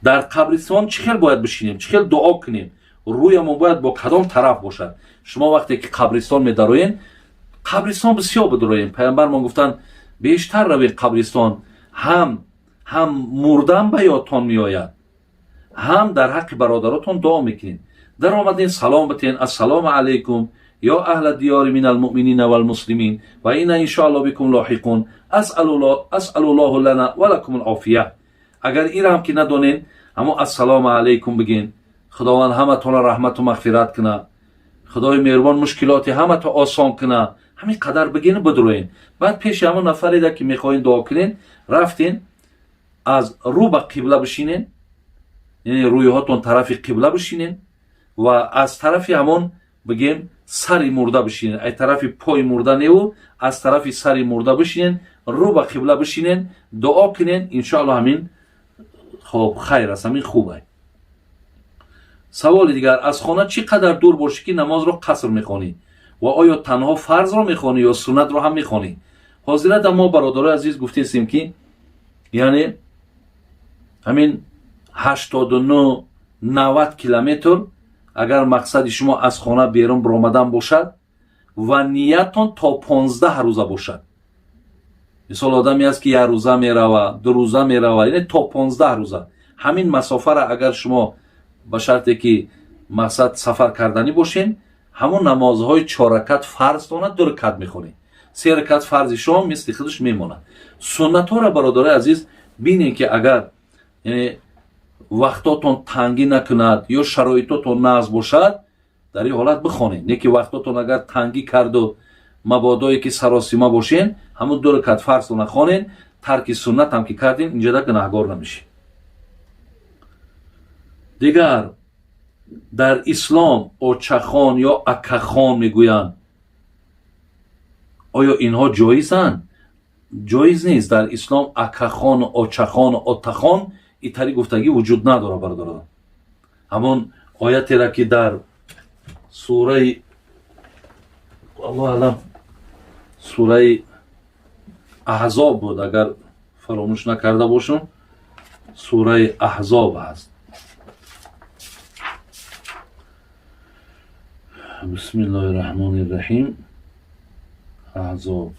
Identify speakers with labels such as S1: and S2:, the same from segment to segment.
S1: Дар қабристон чӣ хел бояд бишинем, чӣ хел дуо кунем, рӯямон бояд бо кадом тараф бошад? Шумо вақте ки қабристон медароен, қабристон бисёр бидуроем. Пайғамбармон гуфтанд, бештар равед қабристон, ҳам мурдан ба ёдтон меояд, ҳам дар ҳаққи бародаротон дуо мекунед. Даромаден, салом битен: «Ассалому алайкум ё аҳла диёри мин алмуъминина валмуслимин ва инна иншоалло бикум лоҳиқун, асалуллоҳу лана ва лакум алофия». Агар ира ҳам ки надонен, ҳамо «Ассалому алайкум» бигин. Худованд ҳаматонро раҳмату мағфират куна, Худои меҳрубон мушкилоти ҳамато осон куна. Ҳамин қадар бигину бидуроен. Баъд пеши ҳамон нафареда ки мехоҳем дуо кунен, рафтен, аз рӯ ба қибла бишинен, яъне рӯйҳотон тарафи қибла бишинен ва аз тарафи ҳамон, бигем, сари мурда бишинен, ай тарафи пои мурда неву, аз тарафи сари мурда бишинен, рӯ ба қибла бишинен, дуо кунен. Иншоалло, ҳамин хоб хайр аст, ҳамин хуб ай. Саволи дигар: аз хона чӣ қадар дур бошӣ, ки намозро қаср мехонӣ, ва оё танҳо фарзро мехонӣ ё суннатро ҳам мехонӣ? Ҳозирада мо, бародарои азиз, гуфтесем, ки яъне ҳамин 89, 90 километр, агар мақсади шумо аз хона берун баромадан бошад ва ниятон то 15 рӯза бошад. Мисол, одаме аст, ки як рӯза мерава, 2 рӯза мерава, яъне то 15 рӯза ҳамин масофара агар шумо ба шарте ки мақсад сафар карданӣ бошен, ҳамон намозҳои чор ракат фарзтона ду ракат мехонед, се ракат фарзи шом мисли худаш мемонад. Суннатҳоро, бародарои азиз, бинед, ки агар яъне вақтотон тангӣ накунад ё шароитотон нағз бошад, дар ин ҳолат бихонед. Не ки вақтотон агар тангӣ карду мабодое ки саросима бошен, ҳамон ду ракат фарзтона хонед. Тарки суннат ҳам ки кардем, инҷода гунаҳгор намешед. Дигар, дар ислом очахон ё акахон мегӯянд, оё инҳо ҷоизанд? Ҷоиз нест. Дар ислом акахону очахону отахон итари гуфтагӣ вуҷуд надорад, бародарон. Ҳамон оятера ки дар сураи, аллоҳ алам, сураи Аҳзоб буд, агар фаромӯш накарда бошам, сураи Аҳзоб ҳаст. Бисмиллоҳи раҳмони раҳим. Аҳзоб.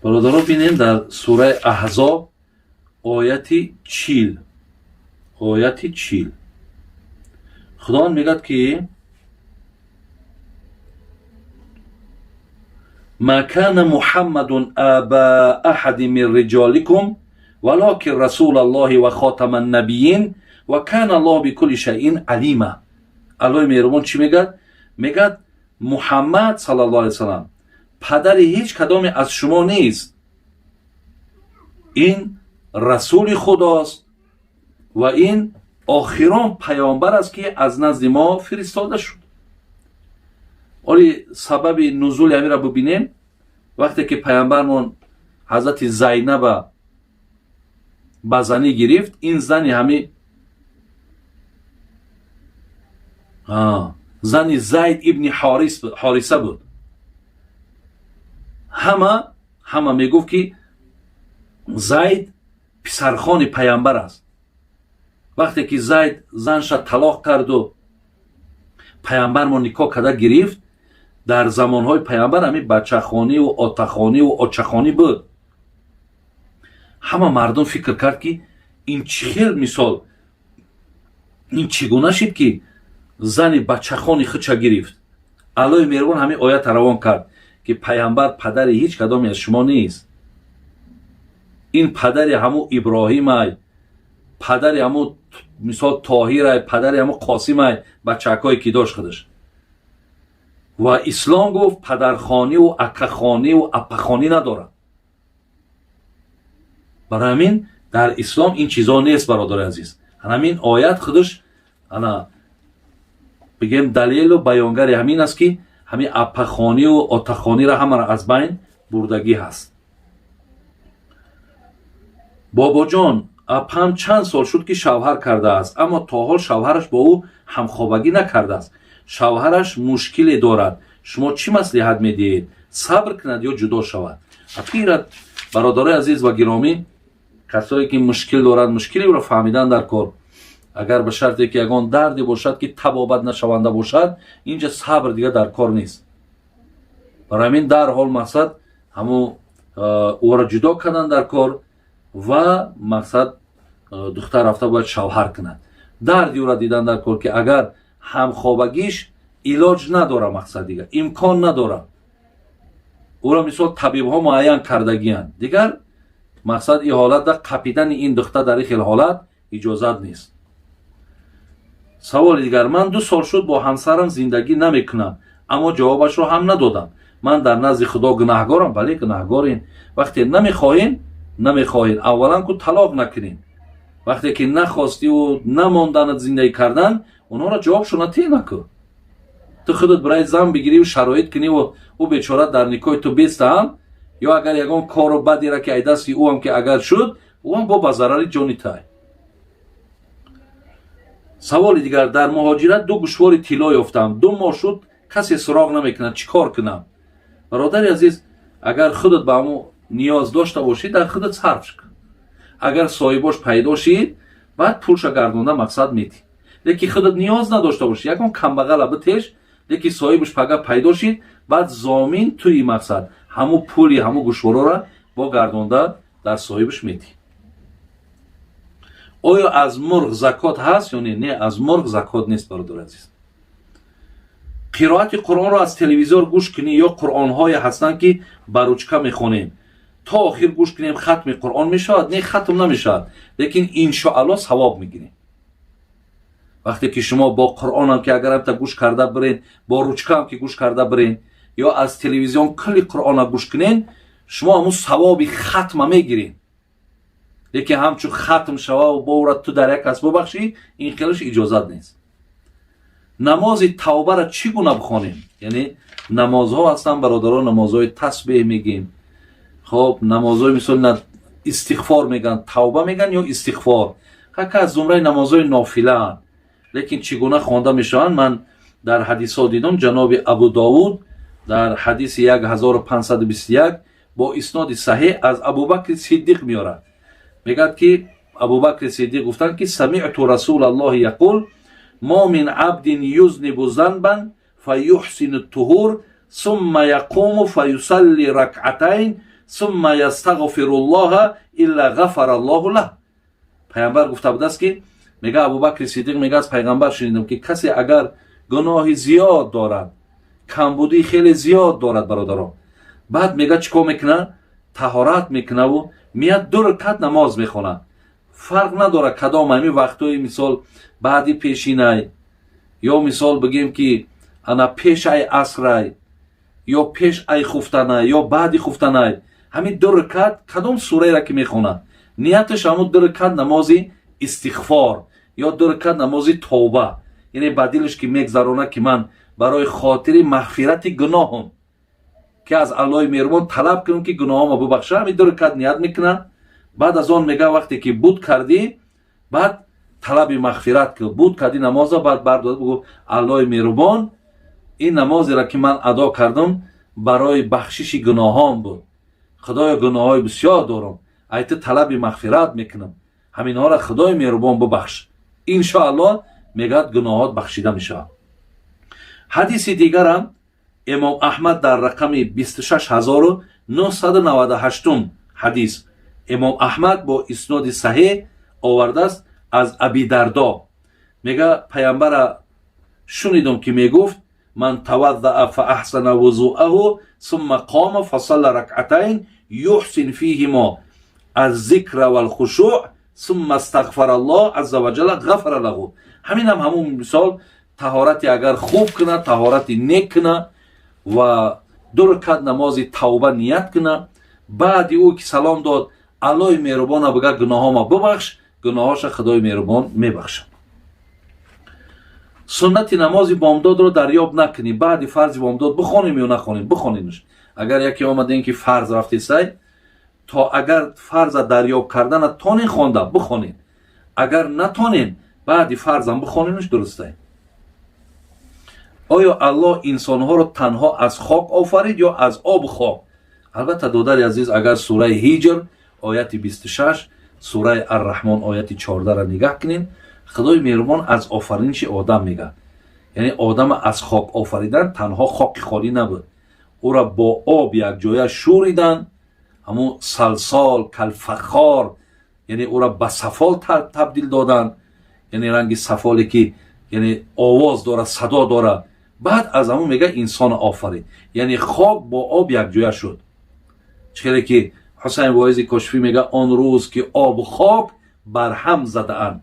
S1: Бародаро, бинем, дар сураи Аҳзоб ояти 40, ояти 40 Худованд мегӯяд, ки «Ма кана Муҳаммадун аба аҳади мин риҷоликум валокин расулаллоҳи ва хотама ннабиин ва кана Аллоҳу бикулли шайъин алима». Аллоҳи меҳрубон чӣ мегӯяд? Мегӯяд, Муҳаммад саллаллоҳу алайҳи васалам падари ҳеҷ кадоме аз шумо нест, ин расули Худост ва ин охирон паёмбар аст, ки аз назди мо фиристода шуд. Оли сабаби нузули ҳаминро бибинем. Вақте ки паёмбармон ҳазрати Зайнаба ба занӣ гирифт, ин зани ҳами зани Зайд ибни Ҳориса буд. Ҳама мегуфт, ки Зайд писархони паямбар аст. Вақте ки Зайд занша талоқ карду паямбармо никоҳ карда гирифт, дар замонҳои паямбар ҳамин бачахониву отахониву очахонӣ буд. Ҳама мардум фикр кард, ки ин чӣ хел, мисол, ин чӣ гуна шид, ки зани бачахони худша гирифт? Аллоҳи меҳрубон ҳамин оята равон кард, ки паямбар падари ҳеҷ кадоме аз шумо нест, ин падари ҳамун Иброҳимай, падари ҳамун, мисол, Тоҳирай, падари ҳамун Қосимай, бачакҳое ки дошт худаш. Ва ислом гуфт, падархониву акахониву апахонӣ надорад. Барои ҳамин дар ислом ин чизо нест, бародари азиз. Ҳамин оят худаш, ана, бигем, далелу баёнгари ҳамин аст, ки ҳамин апахониву отахониро ҳамаро аз байн бурдагӣ ҳаст. Бобоҷон, апам чанд сол шуд, ки шавҳар кардааст, аммо то ҳол шавҳараш бо ӯ ҳамхобагӣ накардааст. Шавҳараш мушкиле дорад. Шумо чӣ маслиҳат медиҳед, сабр кунад ё ҷудо шавад? Ақират, бародарои азиз ва гиромӣ, касое ки мушкил доранд, мушкилиро фаҳмидан дар кор. Агар ба шарте ки ягон дарде бошад, ки табобат нашаванда бошад, инҷа сабр дига дар кор нест. Барои ҳамин дарҳол, мақсад, ҳамун ӯро ҷудо кардан дар кор ва, мақсад, духтар рафта бояд шавҳар кунад. Дарди ӯро дидан дар кор, ки агар ҳамхобагиш илоҷ надора, мақсад, дига имкон надора, ӯро мисол табибҳо муайян кардагиянд, дигар, мақсад, ин ҳолатда қапидани ин духтар дар ин хел ҳолат иҷозат нест. Саволи дигар: ман 2 сол шуд, бо ҳамсарам зиндагӣ намекунам, аммо ҷавобашро ҳам надодам. Ман дар назди Худо гунаҳгорам? Бале, гунаҳгорем. Вақте намехоҳем, намехоҳем, аввалан ку талоқ накунем. Вақте ки нахостиву намонданат зиндагӣ кардан, онҳоро ҷавобшона те накӯ. Ту худат барои зан бигирию шароит куниву ӯ бечора дар никоҳи ту бестаам, ё агар ягон кору бадера ки ай дасти ӯам ки агар шуд, ӯам бо ба зарари ҷони тай. Саволи дигар: дар муҳоҷират ду гӯшвори тилло ёфтам. 2 моҳ шуд, касе суроғ намекунад. Чӣ кор кунам? Бародари азиз, агар худат ба ҳамун ниёз дошта бошӣ, дар худат сарф кун. Агар соҳибош пайдо шид, баъд пулша гардонда, мақсад, метӣ. Лекин худат ниёз надошта бошӣ, ягон камбағала битеш, лекин соҳибаш пага пайдо шид, баъд зомин туи, мақсад, ҳамун пули ҳамун гӯшворора бо гардонда дар соҳибаш метӣ. Оё аз мурғ закот ҳаст ё не? Не, аз мурғ закот нест, бародари азиз. Қироати Қуръонро аз телевизор гӯш кунӣ ё қуръонҳое ҳастанд, ки ба ручка мехонем, то охир гӯш кунем, хатми Қуръон мешавад? Не, хатм намешавад, лекин иншоалло савоб мегирем. Вақте ки шумо бо Қуръонам ки агар амта гӯш карда бирен, бо ручкаам ки гӯш карда бирен ё аз телевизион кулли Қуръона гӯш кунен, шумо ҳамун савоби хатма мегирен. Лекин ҳамчун хатм шававу бовра ту дар як кас бубахшӣ, ин хелаш иҷозат нест. Намози тавбара чӣ гуна бихонем? Яъне намозҳо ҳастанд, бародарон, намозҳои тасбеҳ мегем, хоб, намозҳои мисол истиғфор меган, тавба меган ё истиғфор, ҳака аз зумраи намозҳои нофилаанд, лекин чӣ гуна хонда мешаванд? Ман дар ҳадисҳо дидам, ҷаноби Абу Довуд дар ҳадиси 1521 бо исноди саҳеҳ аз Абубакри Сиддиқ меорад. Мегӯяд, ки Абубакри Сиддиқ гуфтанд, ки سمعت رسول الله يقول: ما من عبد يذنب ذنبا فيحسن الطهور ثم يقوم فيصلي ركعتين ثم يستغفر الله إلا غفر الله له. Пайғамбар гуфта будааст, ки мега, Абубакри Сиддиқ мега, аз пайғамбар шунидам, ки касе агар гуноҳи зиёд дорад, камбудии хеле зиёд дорад, бародарон, баъд мега, чӣ кор мекунад? Таҳорат мекунаву меяд, ду ракат намоз мехонад. Фарқ надорад кадом ҳамин вақтҳои, мисол, баъди пешинай ё, мисол, бигем, ки ана пеш ай асрай ё пеш ай хуфтанай ё баъди хуфтанай, ҳамин ду ракат кадом сураеро ки мехонад, нияташ ҳамун ду ракат намози истиғфор ё ду ракат намози тавба, яъне ба дилаш ки мегзаронад, ки ман барои хотири мағфирати гуноҳам, ки аз Аллоҳи меҳрубон талаб кунам, ки гуноҳомо бубахша, ҳамин ду ракат ният мекунад. Баъд аз он мега, вақте ки буд кардӣ, баъд талаби мағфират кун. Буд кардӣ намоза, баъд бардод, бугӯ: «Аллоҳи меҳрубон, ин намозеро ки ман адо кардам, барои бахшиши гуноҳон буд. Худоё, гуноҳҳои бисёр дорам, ай ту талаби мағфират мекунам, ҳаминҳоро, Худои меҳрубон, бубахш». Иншоаллоҳ, мегӯяд, гуноҳот бахшида мешавад. Ҳадиси дигарам Имом Аҳмад дар рақами 26998 ҳадис Имом Аҳмад бо исноди саҳеҳ овардааст. Аз Абидардо мега, паямбара шунидум, ки мегуфт: من توضأ فأحسن وضوءه ثم قام فصلى ركعتين يحسن فيهما الذكر والخشوع ثم استغفر الله عز وجل غفر له. Ҳаминам ҳамун мисол, таҳорати агар хуб кунад, таҳорати нек кунад ва ду ракат намози тавба ният кунад, баъди ӯ ки салом дод, Аллоҳи меҳрубона бигӯяд: «Гуноҳома бубахш», гуноҳоша Худои меҳрубон мебахшад. Суннати намози бомдодро дарёб накунӣ, баъди фарзи бомдод бихонем ё нахонем? Бихонемш. Агар яке омадем, ки фарз рафтесай, то агар фарза дарёб кардана тонен, хонда бихонед. Агар натонен, баъди фарзам бихонемш, дурустай. Оё Аллоҳ инсонҳоро танҳо аз хок офарид ё аз обу хок? Албатта, додари азиз, агар сураи Ҳиҷр ояти 26, сураи Арраҳмон ояти 14-ра нигаҳ кунем, Худои меҳрубон аз офариниши одам мегӯяд. Яъне одама аз хок офаридан танҳо хоки холӣ набуд, ӯра бо об якҷоя шӯридан, ҳамун салсол калфахор, яъне ӯра ба сафол табдил додан, яъне ранги сафоле ки яъне овоз дора, садо дора. Баъд аз ҳамун мега инсона офарид, яъне хок бо об якҷоя шуд. Чӣ хеле ки Ҳусайн Воизи Кошифӣ мега: он рӯз ки обу хок бар ҳам задаанд,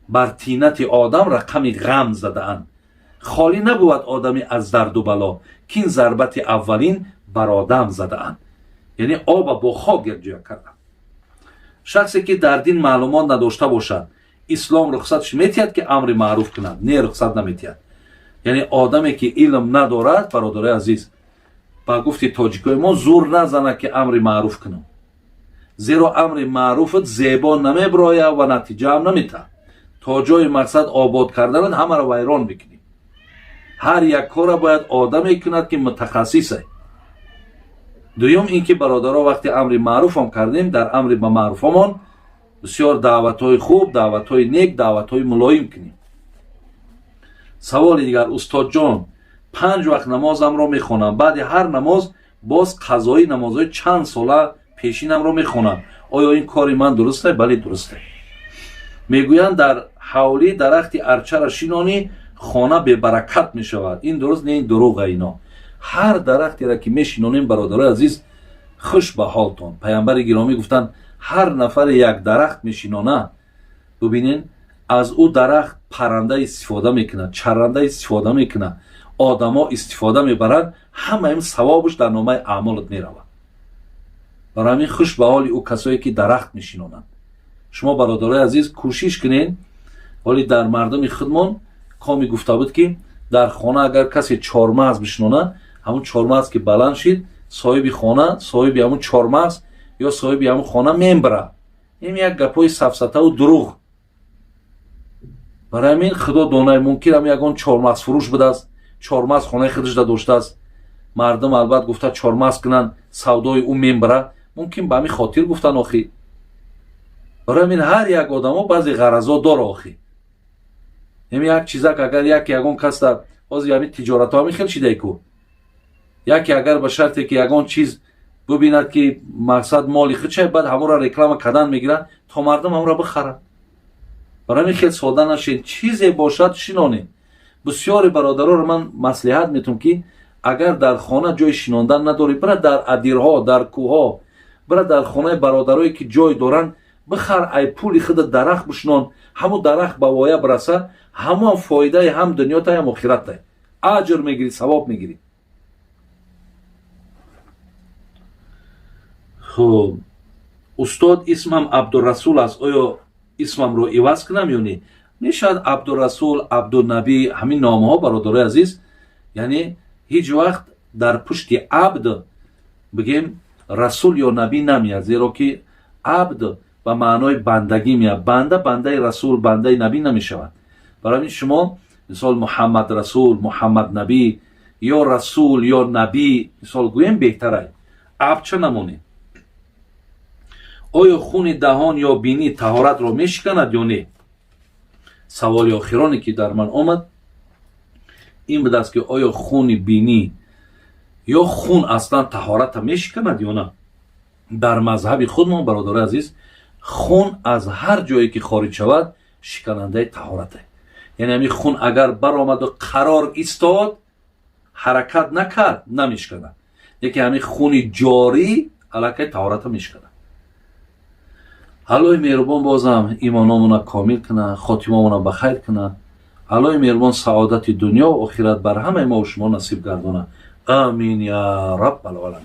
S1: бар тинати одам рақами ғам задаанд, холӣ набувад одамӣ аз дарду бало, кин зарбати аввалин бар одам задаанд. Яъне оба бо хок якҷоя карданд. Шахсе ки дар дин маълумот надошта бошад, ислом рухсатш метиҳад ки амри маъруф кунад? Не, рухсат наметиҳад. Яъне одаме ки илм надорад, бародарои азиз, ба гуфти тоҷикои мо, зур назанад ки амри маъруф кунам, зеро амри маъруфат зебо намебирояд ва натиҷаам наметаҳад. То ҷои мақсад обод карданат ҳамаро вайрон мекунӣ. Ҳар як кора бояд одаме кунад ки мутахассисе. Дуюм ин ки, бародаро, вақте амри маъруфам кардем, дар амри ба маъруфамон бисёр даъватҳои хуб, даъватҳои нек, даъватҳои мулоим кунем. Саволи дигар: устодҷон, 5 вақт намозамро мехонам, баъди ҳар намоз боз қазои намозҳои чанд сола пешинамро мехонам. Оё ин кори ман дурусте? Бале, дурусте. Мегӯянд, дар ҳавлӣ дарахти арчара шинонӣ, хона бебаракат мешавад. Ин дуруст? Не, ин дурӯға. Ино ҳар дарахтеро ки мешинонем, бародарои азиз, хуш ба ҳолтон. Паямбари гиромӣ гуфтанд: ҳар нафаре як дарахт мешинона, бубинен, аз ӯ дарахт парранда истифода мекунад, чарранда истифода мекунад, одамо истифода мебаранд, ҳама ин савобаш дар номаи аъмолат меравад. Барои ҳамин хуш ба ҳоли ӯ касое ки дарахт мешинонанд. Шумо, бародарои азиз, кӯшиш кунед. Ҳоли дар мардуми худмон коми гуфта буд, ки дар хона агар касе чормағз бишинонад, ҳамун чормағз ки баланд шид, соҳиби хона, соҳиби ҳамун чормағз ё соҳиби ҳамун хона мембира. Ин як гапҳои сафсатаву дурӯғ. Барои ҳамин, худо донай, мумкин ҳам ягон чормағзфурӯш будааст, чормағз хонаи худашда доштааст. Мардум албат гуфта чормағз кунанд, савдои ӯ мембира, мумкин ба ҳамин хотир гуфтан. Охи, барои ҳамин ҳар як одамо баъзе ғаразо дора. Охи, ҳами як чизак агар як ягон кас дар ҳозир ҳамин тиҷоратҳо ҳамин хел шидай ку, яке агар ба шарте ки ягон чиз бубинад ки мақсад моли худша, баъд ҳамонро реклама кардан мегирад, то мардум ҳамонро бихарад. Барои ҳамин хел сода нашед, чизе бошад, шинонед. Бисёре бародароро ман маслиҳат метавам, ки агар дар хона ҷои шинондан надорӣ, бира дар адирҳо, дар кӯҳҳо, бира дар хонаи бародарое ки ҷой доранд, бихар, ай пули худа дарахт бишинон. Ҳамун дарахт ба воя бираса, ҳамон фоидаи ҳам дунётай, ҳам охираттай, аҷр мегирӣ, савоб мегирӣ. Хуб, устод, исмам Абдурасул аст, оё исмамро иваз кунам ё не? Мешавад. Абдурасул, Абдунабӣ, ҳамин номҳо, бародарои азиз, яъне ҳеҷ вақт дар пушти абд, бигем, расул ё набӣ намеяд, зеро ки абд ба маънои бандагӣ меяд. Банда бандаи расул, бандаи набӣ намешавад. Барои ҳамин шумо, мисол, Муҳаммад Расул, Муҳаммад Набӣ ё расул ё набӣ, мисол, гӯем, беҳтарай, абдча намонед. Оё хуни даҳон ё бинӣ таҳоратро мешиканад ё не? Саволи охироне ки дар ман омад, ин будааст, ки оё хуни бинӣ ё хун аслан таҳората мешиканад ё на? Дар мазҳаби худмон, бародари азиз, хун аз ҳар ҷое ки хориҷ шавад, шиканандаи таҳорате. Яъне ҳамин хун агар баромаду қарор истод, ҳаракат накард, намешиканад, лекин ҳамин хуни ҷорӣ аллакай таҳората мешиканад. Аллоҳи меҳрубон бозам имономона комил кунад, хотимамона ба хайр кунад. Аллоҳи меҳрубон саодати дунё охират бар ҳамаи мо шумо насиб гардонад. Амин я раббал оламин.